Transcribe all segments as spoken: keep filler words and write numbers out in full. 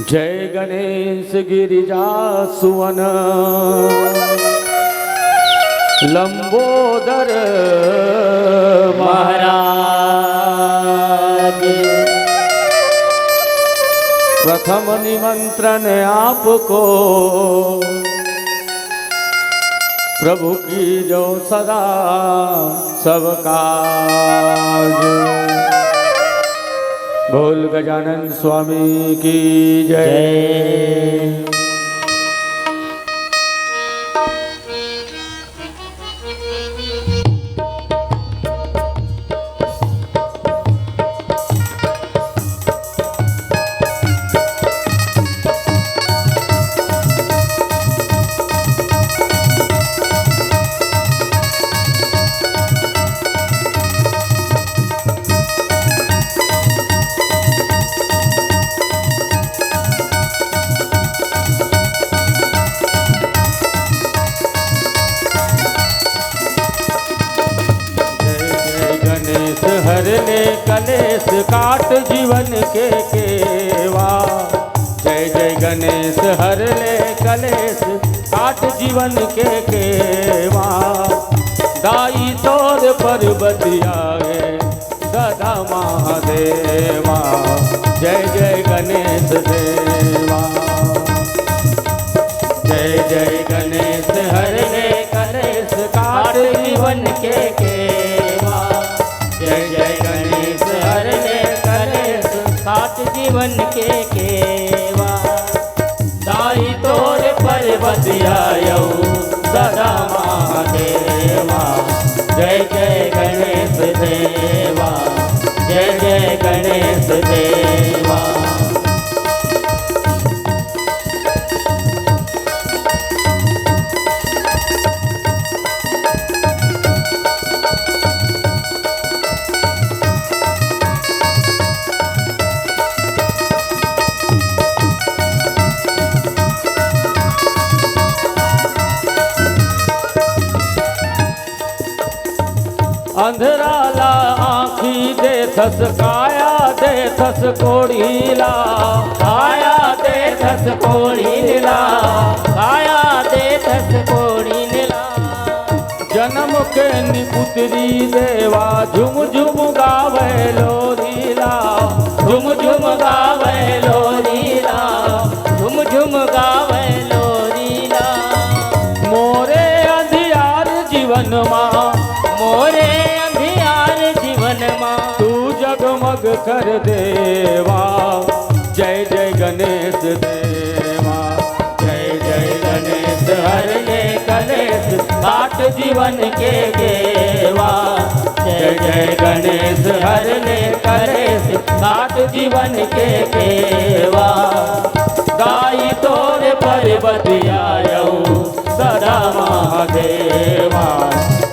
जय गणेश गिरिजा सुवन लंबोदर महाराज। प्रथम निमंत्रण आपको, प्रभु कीजो सदा सब काज। बोल गजानन स्वामी की जय। जय। जय जय गणेश हर ले कलेश काट जीवन के केवा। जय जय गणेश हर ले कलेश काट जीवन के केवा। दाई तोर पर्वतिया गे सदा महादेवा। जय जय गणेश देवा। जय जय गणेश हर ले कलेश काट जीवन के केवा। जय जय गणेश हर ले कलेश काट जीवन के केवा। दाई तोर पर्वतिया यौ सदा महादेवा। जय जय गणेश देवा। जय जय गणेश देवा। अंधरा ला आँखी देथस, काया देथस कोढ़ी ला। काया देथस कोढ़ी ला, काया देथस कोढ़ी ला। जनम के निपुतरी देवा, झुम झुम गावे लोरी ला। झुम झुम गावे लोरी ला, झुम झुम गावे लोरी ला। मोरे अंधियार जीवन मा, मोरे अंधियार जीवन मा, तू जगमग कर देवा। जय जय गणेश देवा। जय जय गणेश हर ले कलेश काट जीवन के केवा। जय जय गणेश हर ले कलेश काट जीवन के केवा। दाई तोर पर्वतिया यौ सदा महादेवा।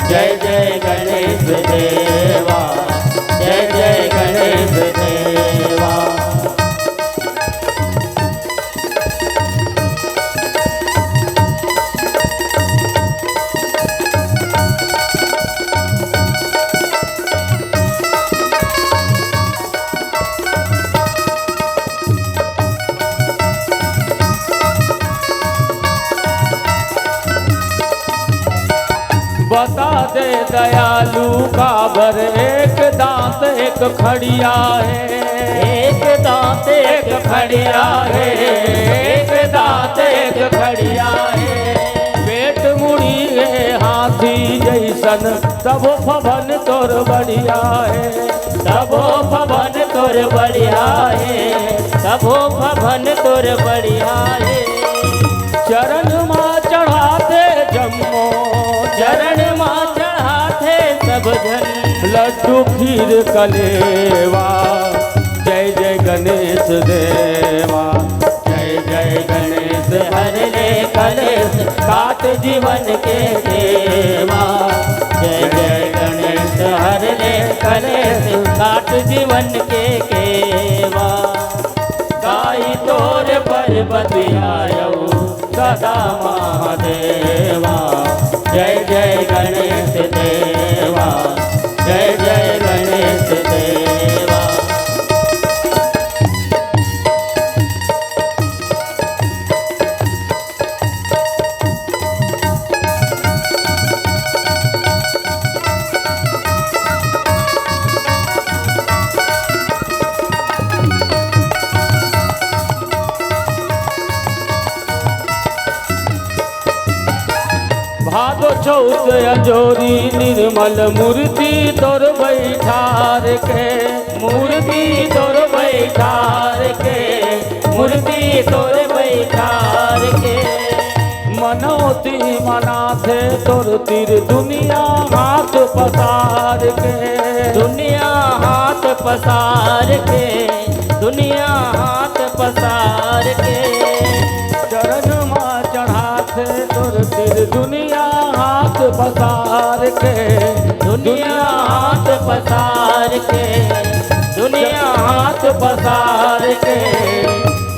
जय जय गणेश देवा। जय जय गणेश देवा। बता दे दयालु काबर एक दांत एक खड़िया हे। एक दांत एक खड़िया हे, एक दांत एक खड़िया हे। पेट मुड़ी हे हाथी जैसन, तभो फभन तोर बढ़िया हे। तभो फभन तोर बढ़िया हे, तभो फभन तोर बढ़िया हे। चरण मा चढ़ाथे जम्मो, चरण मा चढ़ाथे सब झन, लड्डू खीर कलेवा। जय जय गणेश देवा। जय जय गणेश हर ले कलेश काट जीवन के केवा। जय जय गणेश हर ले कलेश काट जीवन के केवा। दाई तोर पर्वतिया यौ सदा महादेवा। जय जय गणेश देवा। जय जय गणेश देवा। जोरी निर्मल मूर्ति तोर बैठार के, मूर्ति तोर बैठार के, मूर्ति तोर बैठार के। मनौती मनाथे तोर तीर दुनिया हाथ पसार के, दुनिया हाथ पसार के, दुनिया हाथ पसार के। चरण मा चढ़ाथे तोर तीर दुनिया हाथ पसार के, दुनिया हाथ पसार के, दुनिया हाथ पसार के,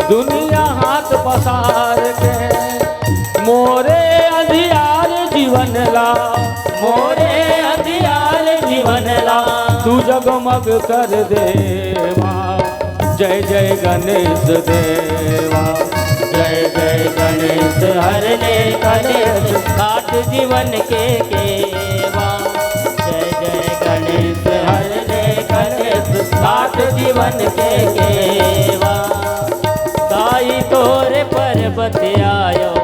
दुनिया हाथ पसार के। मोरे अंधियार जीवन ला, मोरे अंधियार जीवन ला, तू जगमग कर देवा। जय जय गणेश देवा। जय जय गणेश हरने कलेश काट जीवन के केवा। जय जय गणेश हरने कलेश काट जीवन के केवा। दाई तोरे पर्वत आयो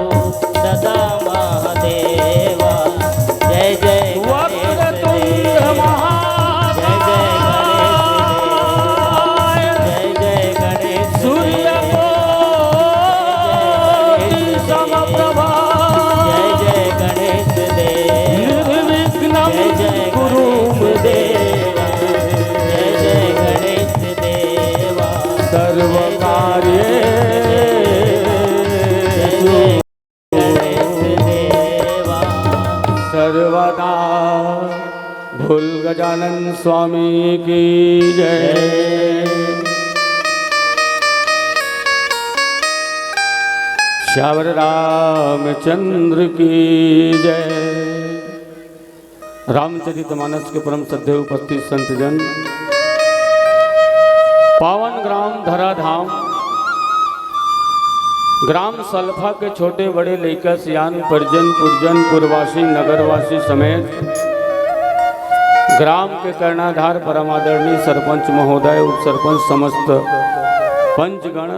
सदा महादेवा। जय जय गणेश वक्रतुंड देवा। महाकाय। जय जय गणेश देवा। जय जय गणेश सूर्य देवा। कोटि समप्रभा। जय जय गणेश देवा। निर्विघ्नं जय जय कुरु गणेश देवा। जय जय गणेश देवा। सर्व कार्य गणेश देवा। सर्वदा भोल गजानन स्वामी की जय। श्यावर रामचंद्र की जय। रामचरितमानस के परम श्रद्धेय उपस्थित संतजन, पावन ग्राम धराधाम, ग्राम सलफा के छोटे बड़े लइका सियान, परिजन, पुरजन, पुरवासी, नगरवासी समेत ग्राम के कर्णाधार परम आदरणीय सरपंच महोदय, उप सरपंच, समस्त पंचगण,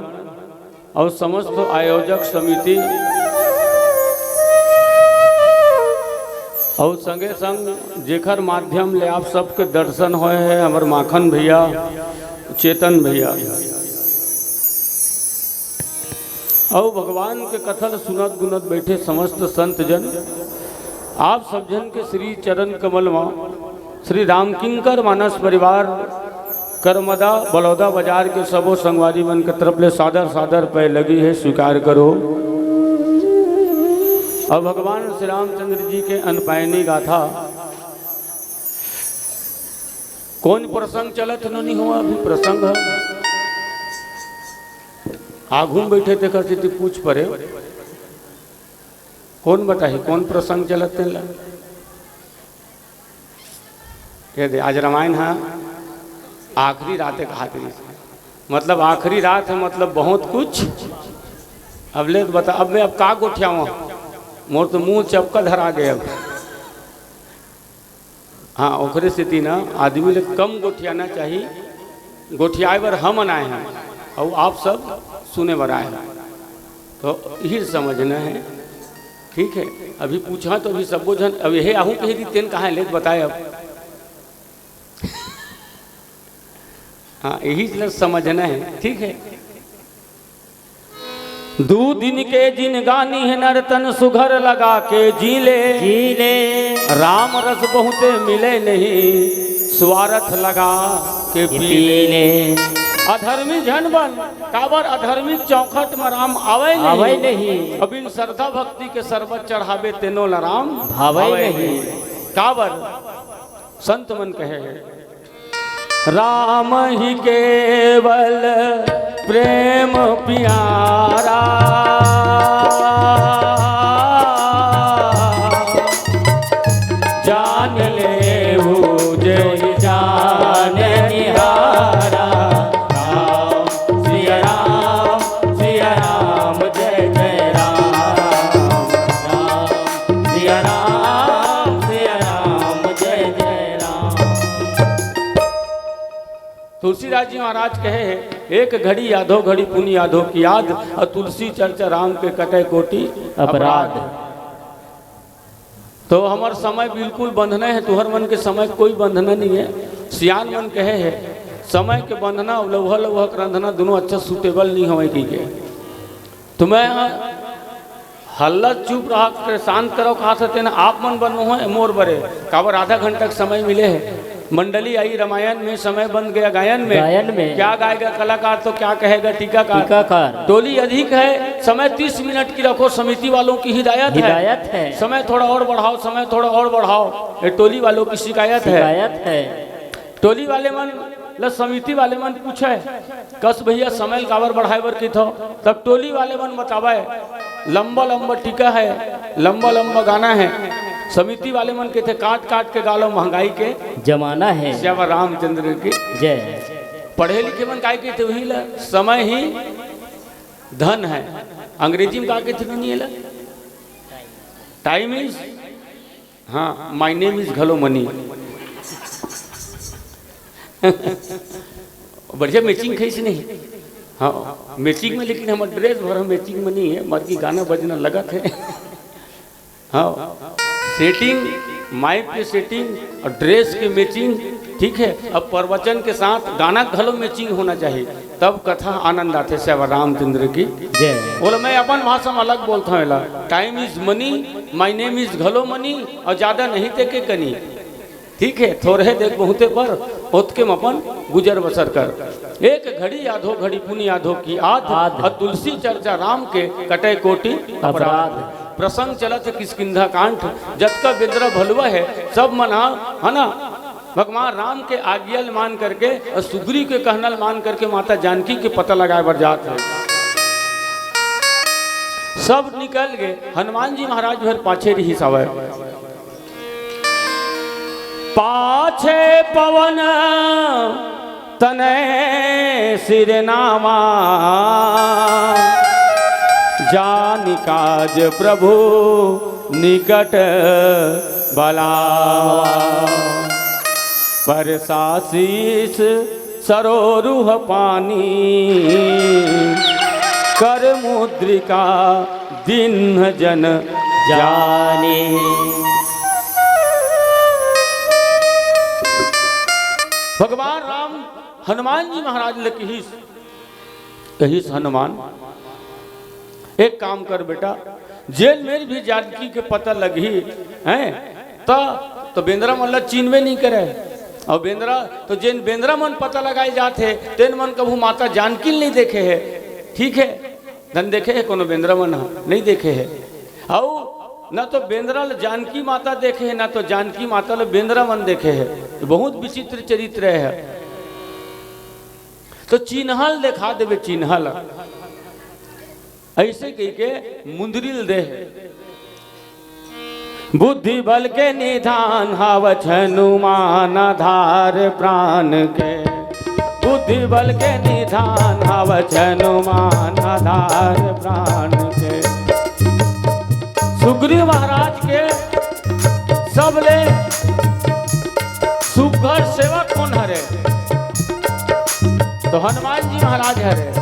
अउ समस्त आयोजक समिति अउ संगे संग जेखर माध्यम ले आप सबके दर्शन होए हे, हमर माखन भैया, चेतन भैया, अउ भगवान के कथा ल सुनत गुनत बैठे समस्त संत जन, आप सब जन के श्री चरण कमल म श्री रामकिंकर मानस परिवार करमदा बलौदा बाजार के सबो संगवारी मन के तरफ ले सादर सादर पै लगी हे, स्वीकार करो। अब भगवान श्री रामचंद्र जी के अनपायनी गाथा। कौन प्रसंग चलत नोनी हो? अभी प्रसंग है, आगू में बैठे तेकर सेती पूछ परे। कौन बताही कौन प्रसंग चलत तेला? ये दे, आज रामायण हा आखिरी रात एक हाथ में, मतलब आखिरी रात है, मतलब बहुत कुछ। अब ले तो बता, अब मैं अब का गोठियावा? मोर तो मुंह चपका धरा गए अब। हाँ, ओकरे सेती ना आदमी ले कम गोठियाना चाही। गोठियाए बर हमन आए हन, अउ आप सब सुने बर आए हन। तो यही समझना है, ठीक है। अभी पूछा तो अभी सबो झन, अब यही आहू कही दी, तेन कहाँ ले बताए अब। हाँ, यही ले समझना है, ठीक है। दू दिन के जिनगानी है, नर तन सुघर लगा के जी ले। जी ले। राम रस बहुते मिले नहीं, स्वार्थ लगा के पी ले। अधर्मी झन बन, काबर अधर्मी चौखट में राम आवे नहीं। आवे नहीं। अब इन श्रद्धा भक्ति के शरबत चढ़ावे तेनो ला राम भावे नहीं। काबर संत मन कहे हैं, राम ही केवल प्रेम प्यारा, जान लेहु जहि जान निहारा। राम सिया राम, सिया राम, जय जय राम। राम सिया राम, सिया राम, जय जय राम। तुलसीदास जी महाराज कहे हैं, एक घड़ी आधो घड़ी पुनि आधो की याद, अउ तुलसी चर्चा राम के कटे कोटि अपराध। अपराध। तो हमर समय बिल्कुल बंधना है, तुहर मन के समय कोई बंधना नहीं है। सियान मन कहे है, समय के बंधना अउ लउहा लउहा के रंधना दोनों अच्छा suitable नहीं हवय कहिके। तो मैं हल्ला चुप रहा के शांत करो कहा था तेन आप मन बनो है मोर बरे, काबर आधा घंटा के समय मिले है। मंडली आई रामायण में, समय बन गया गायन में। गायन में। क्या गाएगा कलाकार तो क्या कहेगा टीकाकार। टीकाकार। टोली अधिक है, समय तीस मिनट की रखो, समिति वालों की हिदायत है। हिदायत है। समय थोड़ा और बढ़ाओ, समय थोड़ा और बढ़ाओ, ये टोली वालों की शिकायत है। शिकायत है। टोली वाले मन ल समिति वाले मन पूछे, "कस भैया, समय ल काबर बढ़ाए बर कहिथो?" तब टोली वाले मन बतावे, "लंबा लंबा टीका है, लंबा लंबा गाना है।" समिति वाले मन कहिथे, "काट काट के गा लो, महंगाई के जमाना है।" श्यावर रामचंद्र की जय। पढ़े लिखे मन काय कहिथे, वही ला, समय ही धन है। अंग्रेजी में का कहिथे, नहीं ला? Time is, हाँ, my name is घलो मनी। बढ़िया matching खइस नहीं? हाँ, matching में, लेकिन हमर dress भर matching में नहीं है, मर की गाना बजना लगत है। हाँ, setting, mic के setting और dress के matching, ठीक है। अब प्रवचन के साथ गाना घलो matching होना चाहिए, तब कथा आनंद आथे। श्यावर रामचंद्र की जय। बोले, मैं अपन भाषा में अलग बोलता हूँ एला, "Time is money, my name is घलो मनी, और ज्यादा नहीं ते के कनी।" ठीक है, थोरहे देख बहुते पर, ओतके म अपन गुजर बसर कर। "एक घड़ी आधो घड़ी पुनि आधो की आध, आध। और तुलसी चर्चा राम के कटे कोटि अपराध।" अपराध। प्रसंग चलत हे किष्किंधा कांड, जतका बेंदरा भलुआ है, सब मन ह, है ना, भगवान राम के आज्ञा ल मान करके और सुग्रीव के कहना ल मान करके माता जानकी के पता लगाए बर जात है। सब निकल गए, हनुमान जी महाराज भर पाछे रहिस हवय। पाछे पवन तनय सिरनामा, जानि काज प्रभु निकट बलावा। परसा शीस सरोरुह पानी, कर मुद्रिका दीन्ह जन जानी। भगवान राम हनुमान जी महाराज ल कहिस, कहिस, "हनुमान, एक काम कर बेटा, जेन मेर भी जानकी के पता लगही, हैं, त, त बेंदरा मन ल चिन्हबे नहीं करे। और बेंदरा, तो जेन बेंदरा मन पता लगाए जात हे, तेन मन कभू माता जानकी ल नहीं देखे हे, ठीक है, धन देखे हे कोनो बेंदरा मन ह, नहीं देखे हे। अउ न तो बेंदरा ल जानकी माता देखे हे, न तो जानकी माता ल बेंदरा मन देखे हे। तो बहुत विचित्र चरित्र है।" तो चिन्हा ल देखा देबे, चिन्हा ल। ऐसे कह के मुंदरी ल दे हे। बुद्धि बल के निधान हावच हनुमान आधार प्राण के। बुद्धि बल के निधान हावच हनुमान आधार प्राण के। सुग्रीव महाराज के सबले सुघर सेवक कोन हरे? तो हनुमान जी महाराज हरे।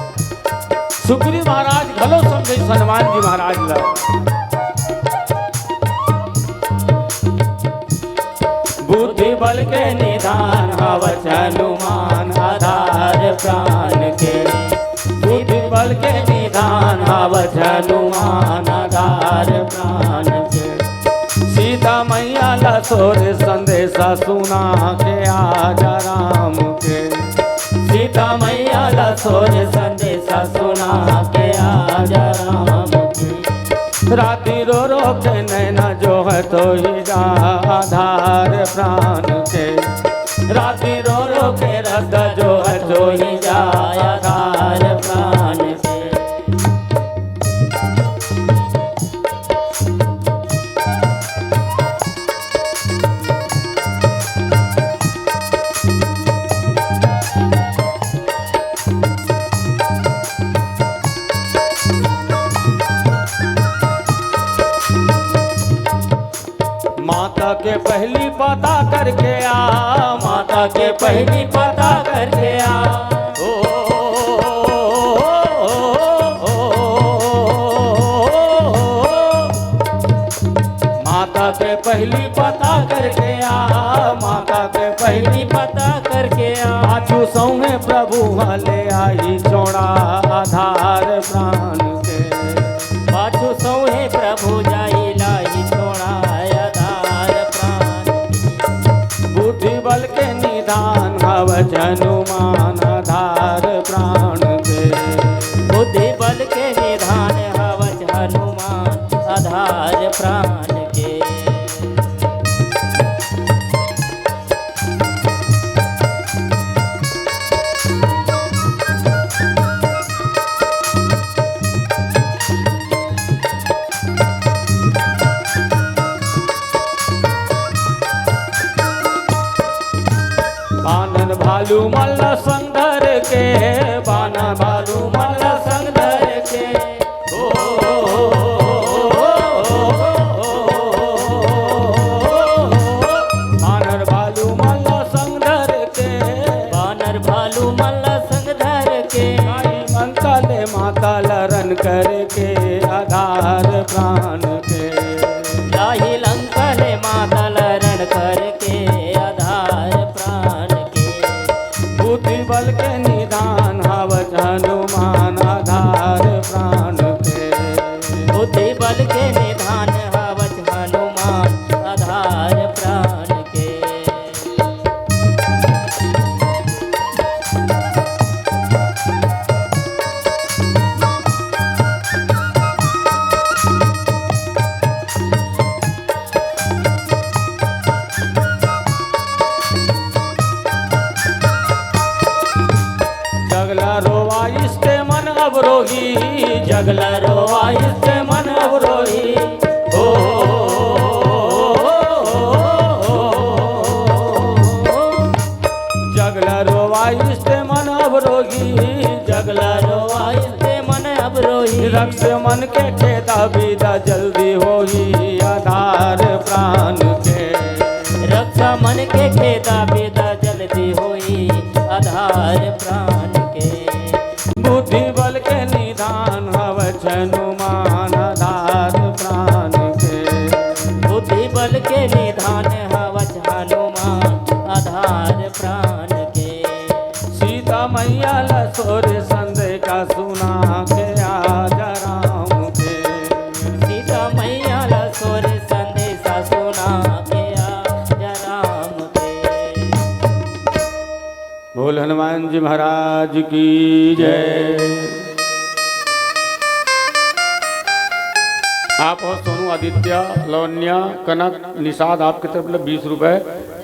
सुग्रीव महाराज घलो समझे हनुमान जी महाराज ला। बुद्धि बल के निधान हावच हनुमान आधार प्राण के। बुद्धि बल के निधान हावच हनुमान आधार प्राण के। सीता मैया ला सोर संदेशा सुना के आजा राम के। सीता मैया ला सोर संदेशा सुना के आजा राम के। राति रो रो के नैना जोहत होई जा आधार प्राण के। राति रो रो के रत जोहत होई जा आधार प्राण के। माता के पहली पता करके आ, माता के पहली पता करके आ। ओ, ओ, ओ, ओ, ओ, ओ, ओ। माता के पहली पता करके आ। पाछू सौंहे प्रभु ह ले आही छोड़ा आधार प्राण के। पाछू सौंहे प्रभु जाही लाही छोड़ा आधार प्राण के। बुद्धि बल के निधान हवच हनुमान आधार प्राण के। बुद्धि बल के निधान हवच हनुमान आधार प्राण के। बानर भालू मन ल संग धर के, बानर भालू मन ल संग धर के। ओ, बानर भालू मन ल संग धर के। बानर भालू मन ल संग धर के। आई लंका ले माता ल रण करके आधार प्राण के। लाही लंका ले माता ल रण करके आधार प्राण के। बुद्धि बल के निधान हवच हनुमान आधार प्राण के। बुद्धि बल के निधान हवच हनुमान आधार प्राण के। जगला रोवाइस ते मन अब रोही, जगला रोवाइस ते मन अब रोही। ओ, जगला रोवाइस ते मन अब रोही, जगला रोवाइस ते मन अब रोही। रक्ष मन के खेदा बिदा जल्दी होही आधार प्राण के। रक्षा मन के खेदा बिदा जल्दी होई आधार प्राण के। बुद्धि बल के निधान हवच हनुमान आधार प्राण के। बुद्धि बल के निधान हवच हनुमान आधार प्राण के। सीता मैया ल सोर संदेशा सुना के आजा राम के। सीता मैया ल सोर संदेशा सुना के आजा राम के। बोल हनुमान जी महाराज की जय। आप हो सोनू, आदित्य, लावण्या, कनक, निषाद आपके तरफ ले बीस रुपए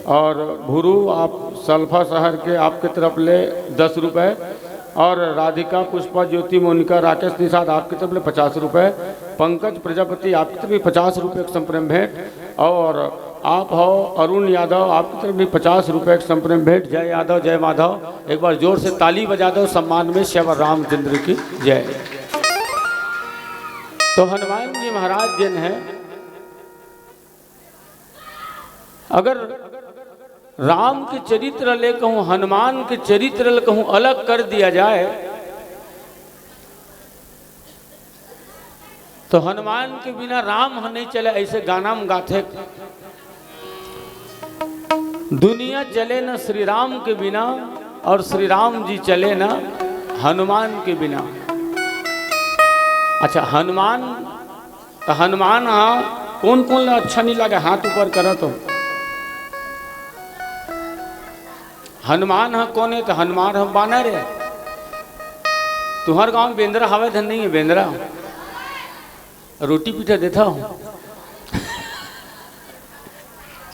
और भुरू आप सल्फा शहर के आपके तरफ ले दस रुपए और राधिका, पुष्पा, ज्योति, मोनिका, राकेश निषाद आपके तरफ ले पचास रुपए, पंकज प्रजापति आपके तरफ भी पचास रुपए के संप्रेम भेंट और आप हो अरुण यादव, आपकी तरफ भी पचास रुपए के संप्रेम भेंट। जय यादव, जय माधव, एक बार जोर से ताली बजा दो सम्मान में श्यावर रामचंद्र की जय। तो हनुमान जी महाराज जिन है, अगर राम के चरित्र ले कहूँ, हनुमान के चरित्र ले कहूँ अलग कर दिया जाए, तो हनुमान के बिना राम ह नहीं चले, ऐसे गाना में गाथे। दुनिया चले न श्री राम के बिना और श्री राम जी चले न हनुमान के बिना। अच्छा, हनुमान, तो हनुमान हा कौन कौन ला अच्छा नहीं लगे, हाथ ऊपर करत हो। हनुमान ह कोन हे? तो हनुमान ह बानर हे। तुहर गांव बेंदरा हवे धन नहीं है, बेंदरा रोटी पीठा देता हूँ।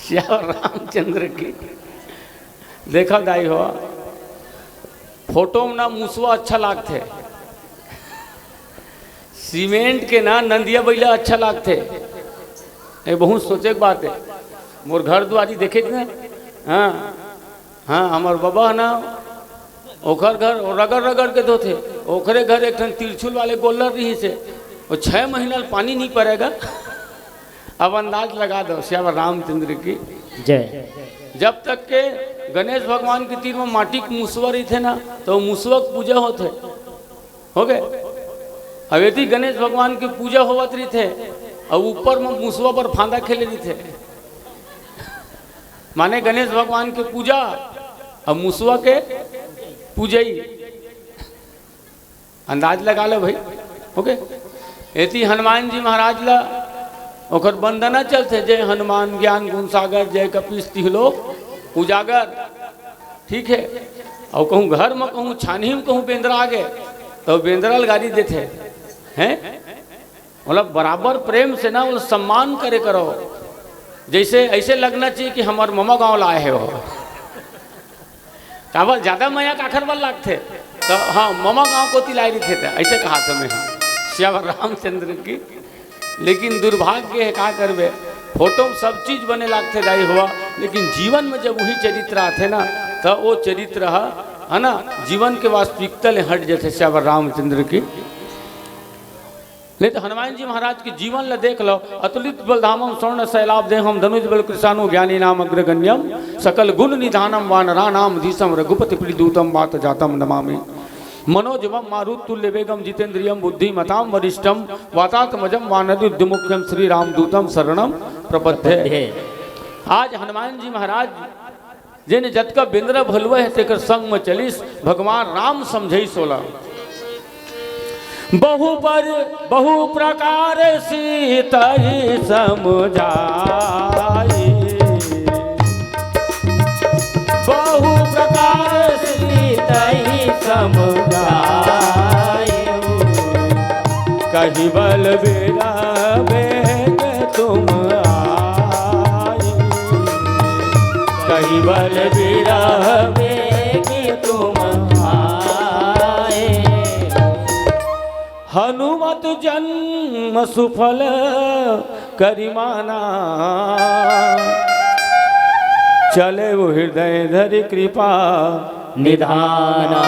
श्यावर रामचंद्र की। देखा दाई हो, फोटो में ना मुसवा अच्छा लागथे, सीमेंट के ना नंदिया बैला अच्छा लागथे। ये बहुत सोचे के बात है। मोर घर दुआरी देखे ना, हाँ, हाँ, हमर बबा ह ना, ओखर घर रगड़ रगड़ के धोथे। ओखरे घर एक ठन तिरछुल वाले गोल्लर रहिस हे, वो छह महीना ले पानी नहीं पड़ेगा। अब अंदाज लगा दो, श्यावर रामचंद्र की जय। जब तक के गणेश भगवान के तीर में माटी के मुसवा रहिथे ना, तो मुसवा के पूजा होथे। हो गए। अब यदि गणेश भगवान की पूजा होवत रहिथे, अब ऊपर में मुसवा पर फांदा खेले रहिथे। माने गणेश भगवान के पूजा, अब मुसवा के पूजई। अंदाज लगा लो भाई। ओके, एती हनुमान जी महाराज ला ओकर वंदना चलथे, जय हनुमान ज्ञान गुण सागर, जय कपीस तिहुलोक उजागर। ठीक है, अउ कहूँ घर में, कहूँ छानही में, कहूँ बेंदरा आगे, तो बेंदरा ल गारी देथे, हैं? मतलब बराबर प्रेम से ना, वो सम्मान करे करो। जैसे ऐसे लगना चाहिए कि हमर ममा गाँव ला आए हो। काबर ज्यादा मया काखर बर लागथे? तो हाँ, ममा गाँव कोती लाए रहिथे, तो ऐसे कहा था मैं, हाँ। सियावर रामचंद्र की। लेकिन दुर्भाग्य है, का करबे, फोटो में सब चीज बने लागथे दाई हुआ, लेकिन जीवन में जब वही चरित्र आथे ना, तो वो चरित्र ह, है ना, जीवन के वास्तविकता ले हट जथे। सियावर रामचंद्र की। नहीं तो हनुमान जी महाराज के जीवन ला देख लो। अतुलित बलधामम स्वर्ण शैलाभ देहम धनुज बल कृशानु ज्ञानी नाम अग्रगण्यम सकल गुण निधानम वानरा नाम धीशम रघुपति प्रियदूतम वात जातम नमामि। मनोजवम मारुत तुल्य वेगम जितेंद्रियम बुद्धिमताम वरिष्ठम वातात्मजम वानर मुख्यम श्री रामदूतम शरणम प्रपद्ये। आज हनुमान जी महाराज जेने जतका बेंदरा भलुआ है, तेकर संग में चलिस, भगवान राम समझइस ओला। बहु पर, बहु प्रकार सीतहि समझाई, बहु प्रकार सीतहि समझाई, कहि बल विरह बेग तुम आए, कहि बल विरह बेग तुम आए। हनुमत जन्म सुफल करि माना, चले वो हृदय धरि कृपा निधाना।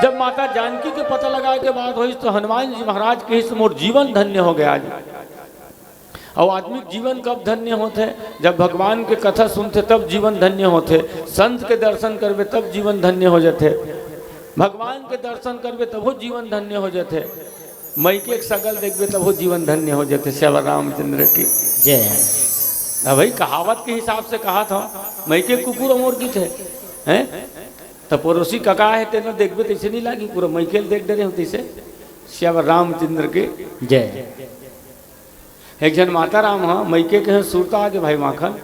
जब माता जानकी के पता लगाए के बात होइस, तो हनुमान जी महाराज कहिस, "मोर जीवन धन्य हो गया आज।" अउ आदमी के जीवन कब धन्य होथे? जब भगवान के कथा सुनथे, तब जीवन धन्य होथे। संत के दर्शन करबे, तब जीवन धन्य हो जथे। भगवान के दर्शन करबे, तभो जीवन धन्य हो जथे। मइके के सगा ल देखबे, तभो जीवन धन्य हो जथे। सियावर रामचंद्र की जय। अब भाई, कहावत के हिसाब से कहा था, मइके कुकुर अमोर की थे, हैं? त पड़ोसी कका हे, तेन देखबे, तइसे नहीं लागी, पूरा मइके ल देख डरे हो तइसे। सियावर रामचंद्र के जय। एक झन माता राम ह, मइके के ह, सुरता आगे भाई माखन।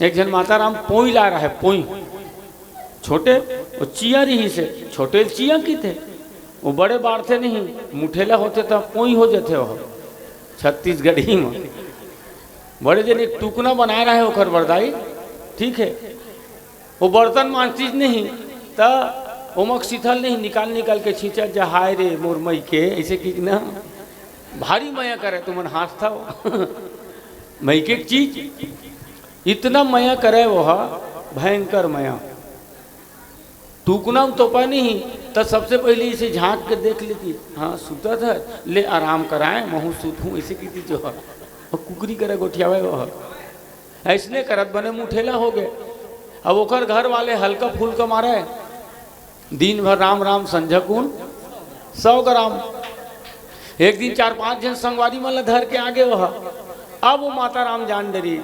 एक झन माता राम पोई ला रहा है, पोई। छोटे, वो चिया रहिसे, छोटे चिया की थे। वो बड़े बाढ़थे नहीं, मुठेला होथे त पोई हो जथे वो। छत्तीसगढ़ी में। बड़े जन एक टुकना बनाए रहा है ओखर बरदाई, ठीक है। वो बरतन मांजतिस नहीं, त ओमक सिथल नहीं, निकाल निकाल के छींचत जा, "हाय रे मोर मइके", ऐसे की ना, भारी मया करे, तुमन हांसथव। मइके के चीज, इतना मया करे वो ह, भयंकर मया। टुकना में तोपा नहीं, त सबसे पहले इसे झांक के देख लेती, "हाँ, सुतत हे, ले आराम कराए, महूँ सुतहूँ", ऐसे की थी जो ह। वो कुकरी करे गोठियावे वो ह। अइसने करत बने मुठेला हो गए। अब ओकर घर वाले हल्का फुल्का मारे, दिन भर राम राम, संझा कुन सौ ग्राम। एक दिन चार पांच झन संगवारी मन ला धर के आगे वह। अब वो माता राम जान डरी,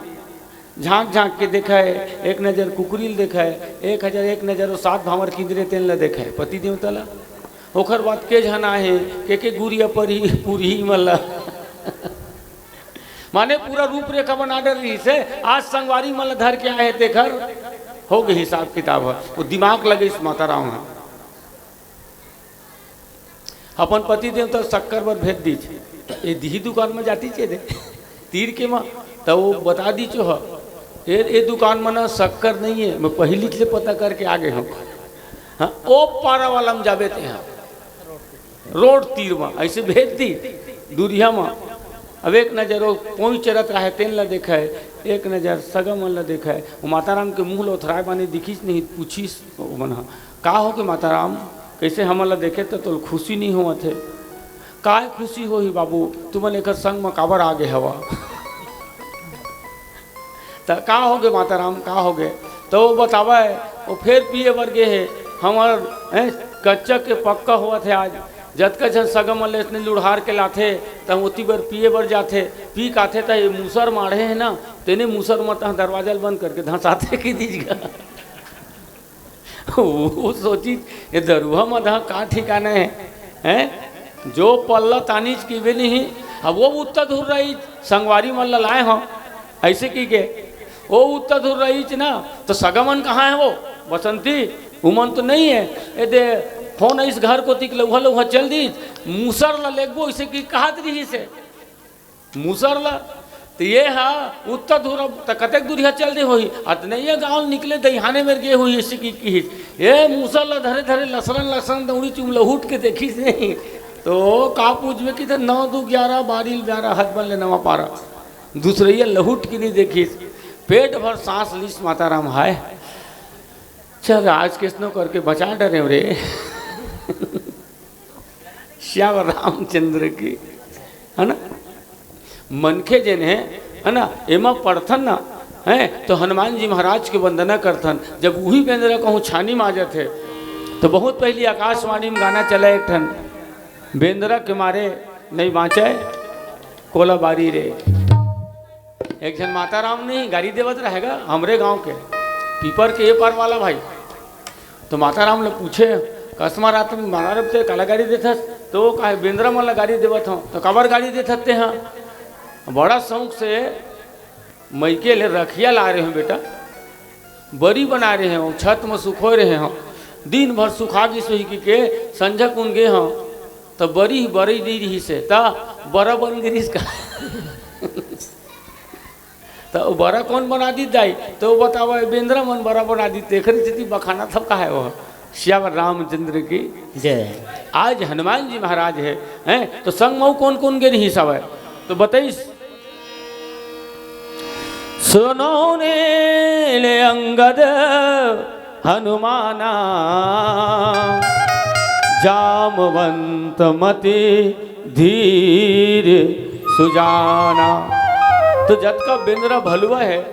झांक झांक के देखय, एक नजर कुकरी ल देखय, एक हजार, एक नजर वो सात भांवर किंदरे तेन ला देखय, पति देवता ला। ओखर बाद के झन आहे, के के गुरिया परही, पुरही मन ला। माने पूरा रूपरेखा बना डरिस हे, आज संगवारी मन ल धर के आए हे, तेखर हो गए हिसाब किताब ह। वो दिमाग लगे इस माता राम ह। अपन पति देव तो शक्कर बर भेज दीच, ये दिही दुकान में जातिच हे दे, तीर के माँ, तो वो बता दीच ह, ये, ये दुकान में ना शक्कर नहीं है, मैं पहली से पता करके आ गए हूँ। हाँ, ओ पारा वाला में जाबे ते हाँ। रोड तीर म अइसे भेज दी, दूरिहा म। अब एक नजर वो पोई चरत रहे, तेन ला देखय, एक नजर सगा मन ला देखय। वो माता राम के मुंह ल ओथराय बानी दिखिस नहीं, पूछिस वो मन ह, "का हो के माता राम, कइसे हमन ला देखे त तोल खुशी नहीं होवत हे? काय खुशी होही बाबू, तुमन एकर संग म काबर आ गे हवा?" त का हो गे माता राम, का हो गे? त वो बतावय, वो फेर पिए बर गे हे, हमर, हैं, कच्चा के पक्का होवत हे आज, जतका झन सगा मन ले अइसने लुढ़ार के लाथे, त ओती बर पिए बर जाथे, पी काथे, त ये मूसर माढ़े हे ना, तेने मूसर म तह दरवाजा ल बंद करके धंसाथे कि दीज गा। वो सोचिस, ये दरुहा म तह का ठिकाना हे, हैं? जो पल्ला तानिस कि वे नहीं, अब वो उत्ता धुर्रा ही संगवारी मन ल लाए हो, अइसे कि के, वो उत्ता धुर्रा ही ना, तो सगा मन कहाँ हे वो? बसंती, उमन तो नहीं हे। ए दे, फोन अइस घर कोती के लउहा लउहा चल दीस, मूसर ल लेगबो, अइसे कि कहत रिहिस हे। मूसर ल, त ये हा उत्ता धुर्रा, त कतेक दूरिहा चल दे होही, अतने ये गाँव निकले दइहाने मेर गे होही, अइसे कि किहिस। ये मूसर ल धरे धरे लसरन लसरन दौड़ी चुम लहुट के देखिस नहीं। तो का पूछबे कि त नौ दू ग्यारह, बारी ल ब्यारा, हद बन ले नवा पारा। दूसरइया लहुट के नहीं देखिस, पेट भर सांस लिस, माता राम हाय। चल, आज कइसनो करके बचा डरेंव रे। श्याम रामचंद्र की, है ना? मनखे जेन हे, है ना, एमा पड़थन ना, हैं, तो हनुमान जी महाराज के वंदना करथन। जब उही बेंदरा कहूँ छानी माजत हे, तो बहुत पहिली आकाशवाणी में गाना चला एक ठन, बेंदरा के मारे नहीं बाँचे कोला बारी रे। एक झन माता राम नहीं गारी देवत रहे गा, हमरे गांव के, पीपर के ये पार वाला भाई। तो माता राम ल पूछे, "कस्मा रात में मारा रब ते काला गारी देथस?" तो वो कहे, "बेंदरा मन ल गारी देवत हंव।" "तो काबर गारी देथस ते हा?" "बड़ा शौक से मइके ले रखिया ला रहे हंव बेटा, बरी बना रहे हंव, छत म सुखोय रहे हंव, दिन भर सुखा गिस होही कि के संझा कुन गे हंव, त बरी, बरी नइ रिहिस हे, त बरा बन गे रिहिस का?" त बरा कोन बना दीस दाई? तो बतावा, बेंदरा मन बरा बना दीस, तेखर सेती बखाना थप कहाय वो। श्याम रामचंद्र की जय। आज हनुमान जी महाराज हे, हैं? तो संग म अउ कोन कोन गे रिहिस हवय? तो बताइस, सुनो नील अंगद हनुमाना, जामवंत मति धीर सुजाना। तो जतका बेंदरा भलुआ हे,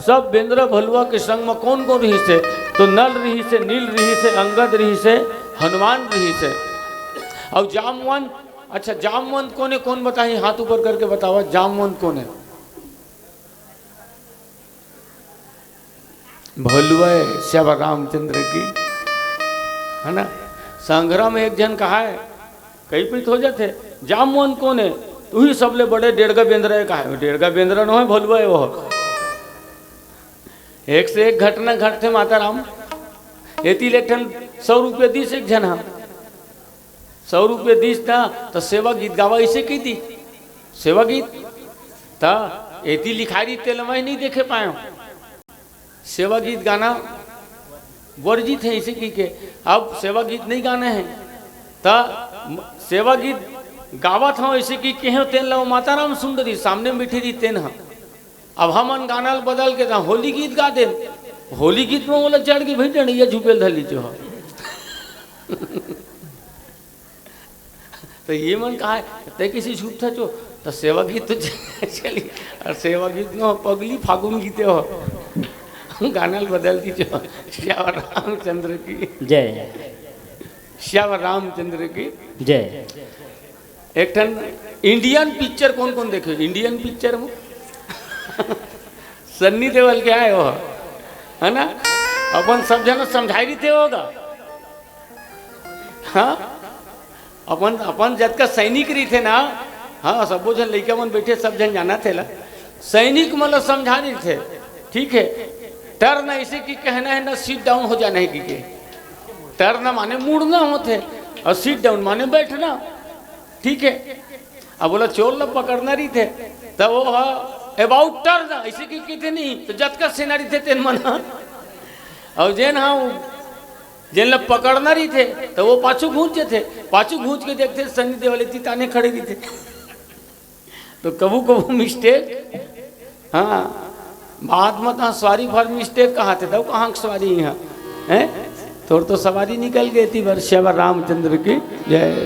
सब बेंदरा भलुआ के संग म कोन कोन रिहिस हे? तो नल रिहिस हे, नील रिहिस हे, अंगद रिहिस हे, हनुमान रिहिस हे। अउ जामवंत, अच्छा, जामवंत कोन हे, कोन बताही? हाथ ऊपर करके बतावा, जामवंत कोन हे? भलुआ हे, श्याम रामचंद्र की, है ना? संघरा में एक झन कहाय, कई पीत हो जाथे, "जामवंत कोन हे?" "तुही सबले बड़े डेढ़गा बेंदरा हे," कहाय। डेढ़गा बेंदरा नोहे, भलुआ हे वो। एक से एक घटना घटथे माता राम। एती ले एक ठन सौ रुपया दीस एक झन हा, सौ रुपया दीस ना, त सेवा गीत गावा, अइसे कहि दी सेवा गीत। त एती लिखाय रहिस तेला मैं नहीं देखे पायेंव। सेवा गीत गाना वर्जित हे, अइसे कहि के अब सेवा गीत नहीं गाना हे। त म-, सेवा गीत गावत हंव, अइसे कहि के हंव, तेन ला वो माता राम सुन डरिस, सामने में बइठे रहिस तेन हा। अब हमन गाना ल बदल के त होली गीत गा देन। होली गीत में ओला चढ़ के भाई डंडिया झुपेल धर लीचो ह। तो ये मन कहा, "तै किसी झुकथा चो?" तो सेवा गीत तो चली, और सेवा गीत में पगली फागुन गीते हो। गाना ल बदल दीचो। श्याम रामचंद्र की जय। श्याम रामचंद्र की जय। एक ठन इंडियन पिक्चर कोन कोन देखे? इंडियन पिक्चर में सन्नी देओल के आय हो, है ना? अपन सब झन समझाय रहिथे होगा। हाँ, अपन, अपन जतका सैनिक रहिथे ना, हाँ, सबो झन लइका मन बइठे, सब झन जानथे ला, सैनिक मन ला समझाय रहिथे, ठीक हे? टर्न अइसे कहि के कहना हे ना, सिट डाउन हो जाना हे कहि के। टर्न माने मुड़ना होथे, अउ सिट डाउन माने बइठना, ठीक हे? अब ओला चोर ला पकड़ना रहिथे, त वो ह अबाउट टर्न अइसे कहि के कहिथे नहीं, त जतका सेना रहिथे तेन मन ह। अउ जेन ह, जेन ला पकड़ना रहिथे, त वो पाछू घूंच जथे, पाछू घूंच के देखथे सन्नी देओल एती ताने खड़े रहिथे। तो कभू कभू मिस्टेक, हाँ, बात मत, हाँ, सॉरी फॉर मिस्टेक कहाथे, तब कहाँ सॉरी है, हैं? तोर तो सवारी निकल गई थी, बर श्याम रामचंद्र की जय।